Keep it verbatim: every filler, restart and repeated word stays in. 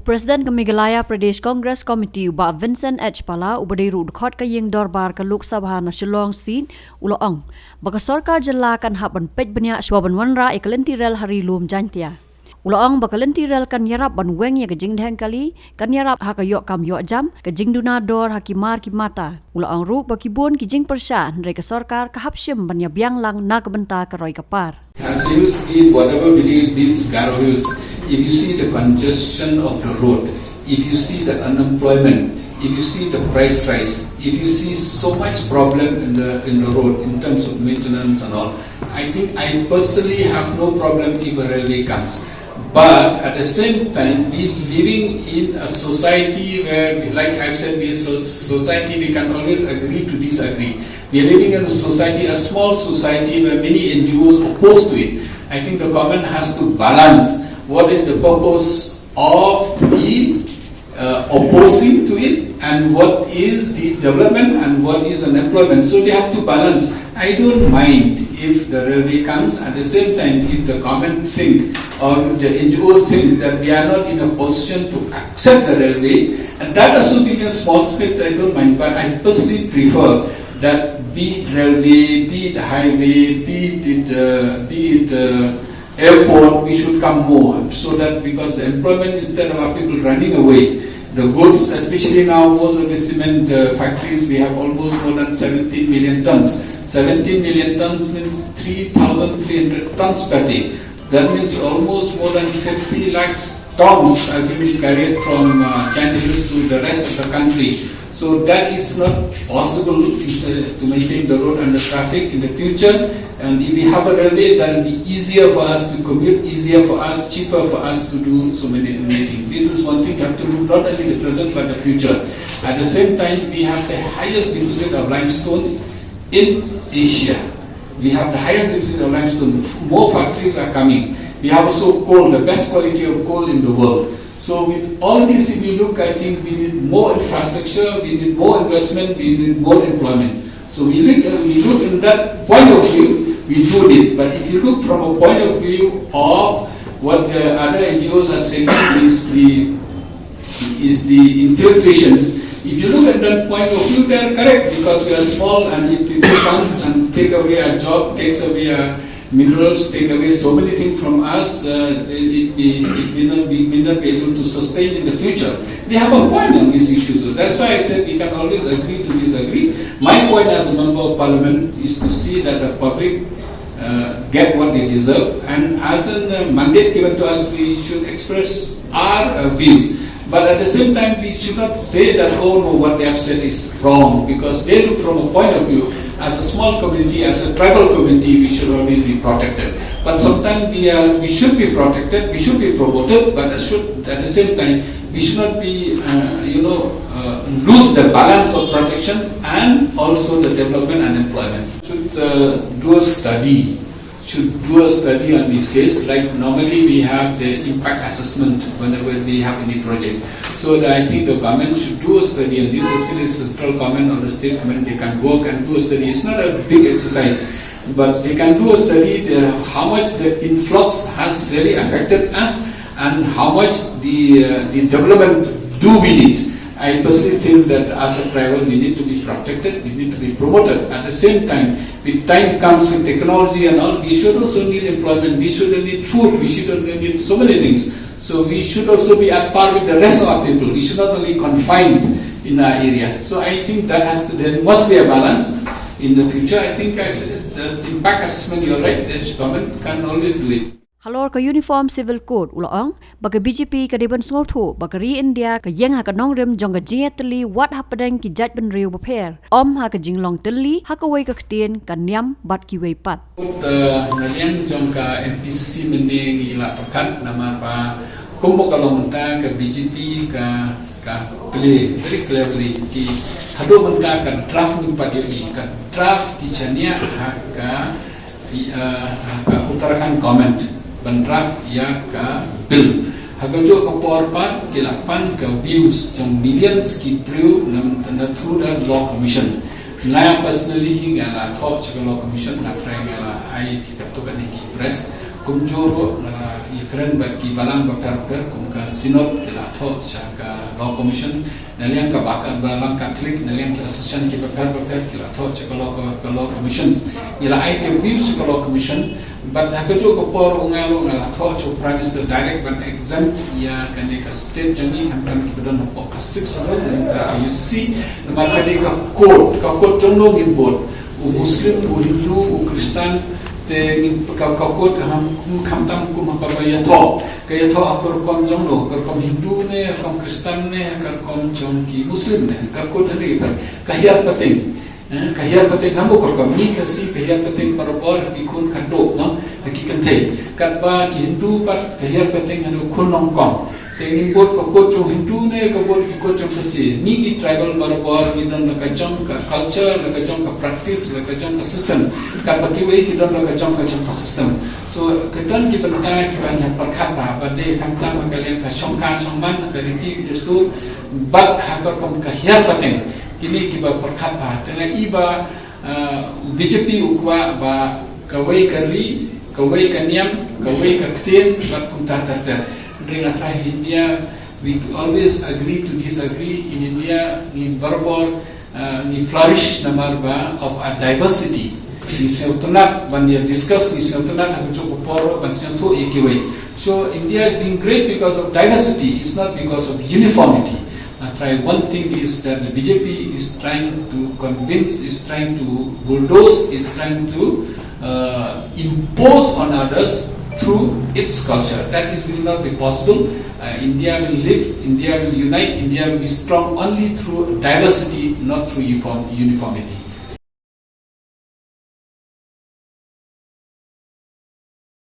President ka Meghalaya Pradesh Congress Committee u Bah Vincent H Pala, uba dei ruh u dkhot ka ïing dorbar ka Lok Sabha na Shillong Seat, u la ong ba ka sorkar jylla kan hap ban peit bniah shwa ban wanrah ïa ka lynti rel ha Ri Lum Jaiñtia. U la ong ba ka lynti rel kan ïarap ban weng ïa ka jingdheng kali, kan ïarap ha ka ïoh kam ïoh jam, ka jingduna dor ha ki mar ki mata. U la ong ruh ba ki bun ki jingpyrshah, hynrei ka sorkar ka hap shim ban ïa biang lang na ka bynta ka roi ka par. Khasi Hills, be it whatever village it is, Garo Hills, if you see the congestion of the road, if you see the unemployment, if you see the price rise, if you see so much problem in the, in the road in terms of maintenance and all, I think I personally have no problem if a railway comes. But at the same time, we living in a society where, like I've said, we so-, society, we can always agree to disagree. We are living in a society, a small society where many N G Os oppose to it. I think the government has to balance what is the purpose of the uh, opposing to it and what is the development and what is an employment. So they have to balance. I don't mind if the railway comes. At the same time, if the government think or if the N G Os think that they are not in a position to accept the railway, and that also being a small script, I don't mind. But I personally prefer that be it railway, be it highway, be it, uh, be it uh, airport, we should come more, so that, because the employment, instead of our people running away, the goods, especially now, most of the cement uh, factories, we have almost more than seventeen million tons. Seventeen million tons means three thousand three hundred tons per day. That means almost more than fifty lakhs tons are being carried from uh, Jaintia Hills to the rest of the country. So that is not possible, uh, to maintain the road and the traffic in the future. And if we have a railway, that will be easier for us to commute, easier for us, cheaper for us to do so many, many things. This is one thing you have to look, not only the present but the future. At the same time, we have the highest deposit of limestone in Asia. We have the highest deposit of limestone. More factories are coming. We have also coal, the best quality of coal in the world. So with all this, if we look, I think we need more infrastructure, we need more investment, we need more employment. So we look, uh, we look in that point of view, we do need. But if you look from a point of view of what the other N G Os are saying is the is the infiltrations. If you look at that point of view, they are correct, because we are small, and if people comes and take away our job, takes away our minerals, take away so many things from us, uh, it, it, it may not be, may not be able to sustain in the future. They have a point on these issues. So that's why I said we can always agree to disagree. My point as a member of parliament is to see that the public uh, get what they deserve, and as a uh, mandate given to us, we should express our uh, views. But at the same time, we should not say that, oh no, what they have said is wrong, because they look from a point of view, as a small community, as a tribal community, we should always be protected. But sometimes we are, we should be protected, we should be promoted, but at, should, at the same time, we should not be, uh, you know, uh, lose the balance of protection and also the development and employment. Should uh, do a study, should do a study on this case. Like, normally we have the impact assessment whenever we have any project. So the, I think the government should do a study, and this, especially central government or the state government, they can work and do a study. It's not a big exercise, but they can do a study, the, how much the influx has really affected us and how much the, uh, the development do we need. I personally think that as a tribal, we need to be protected, we need to be promoted. At the same time, with time comes with technology and all, we should also need employment, we should need food, we should also need so many things. So we should also be at par with the rest of our people. We should not only confined in our areas. So I think that has to, there must be a balance in the future. I think I said the impact assessment, you're right, the government can always do it. Halor ka Uniform Civil Code, u la ong ba ka B J P ka dei ban sngewthuh ba ka ri India ka ïeng ha ka nongrim jong ka jingïatylli wat hapdeng ki jaitbynriew bapher, ym ha ka jinglong tylli ha kawei ka ktien, ka niam bad kiwei pat. Kut, eh, na liang jong ka M P C C mynne ngi la pyrkhat namar ba kumba ka long mynta ka B J P ka, ka play very cleverly. Ki haduh mynta ka draft ngim pat ïohi, ka draft ki shaniah ha ka, i, eh, ha ka Uttarakhand government ban draft ïa ka bill. Ha kajuh ka por pat ki la pan ka views jong millions ki briew na, na through the Law Commission. Nga personally hi nga la thoh sha ka Law Commission, nga try, nga la ai ki katto katne ki press. Kumjuh ruh, uh, ïakren bad ki balang bapher bapher, kum ka Synod ki la thoh sha ka Law Commission, na liang ka bak-, balang Katholik, na liang ki association ki bapher bapher ki la thoh sha ka Law, ka Law Commissions. Ngi la ai ka view sha ka Law Commission, but ha kajuh ka por ruh nga ruh nga la thoh sha u Prime Minister direct ban exempt ïa kane ka state jong ngi, khamtam kiba don hapoh ka Sixth Schedule, na ka U C C, namar ka dei ka code, ka code jong no ngin bud. U Muslim, u Hindu, u Kristan, te ngin ka, ka code ha, kum khamtam kum ha kaba ïathoh. Ka ïathoh ha ka rukom jong no, ha ka rukom Hindu ne, ha ka rukom Kristan ne, ha ka rukom jong ki Muslim ne, ka code hangne ka, ka hiar pateng. Eh, ka hiar pateng ha mo ka rukom, ngi Khasi ka hiar pateng barabor ha ki khun khadduh, no, ha ki kynthei. Katba ki Hindu pat ka hiar pateng haduh khun nyngkong. Te ngin bud ka code jong Hindu ne ka bud ki code jong Khasi. Ngi ki tribal barabor ngi don la ka jong ka culture, la ka jong ka practice, la ka jong ka system. Katba kiwei ki don la ka jong ka jong ka system. So ka don ki bynta kiba ngi hap pyrkhat bha, ba dei khamtam ha ka liang ka shongkha shongman, ha ka riti dustur, bad ha ka rukom ka hiar pateng. Kine kiba pyrkhat bha. Te nga i ba, uh, u B J P u kwah ba kawei ka ri, kawei ka niam, kawei ka ktien, bad kumta ter ter. Hynrei nga tharai ha India, we always agree to disagree. In India ngi barabor, uh, ngi flourish namar ba of our diversity. Ngi sngewtynnat ban ïa discuss, ngi sngewtynnat ha kajuh ka por ban sngewthuh ïa kiwei. So India is being great because of diversity, it's not because of uniformity. I try, one thing is that the B J P is trying to convince, is trying to bulldoze, is trying to, uh, impose on others through its culture. That is, will not be possible. Uh, India will live, India will unite, India will be strong only through diversity, not through uniform-, uniformity.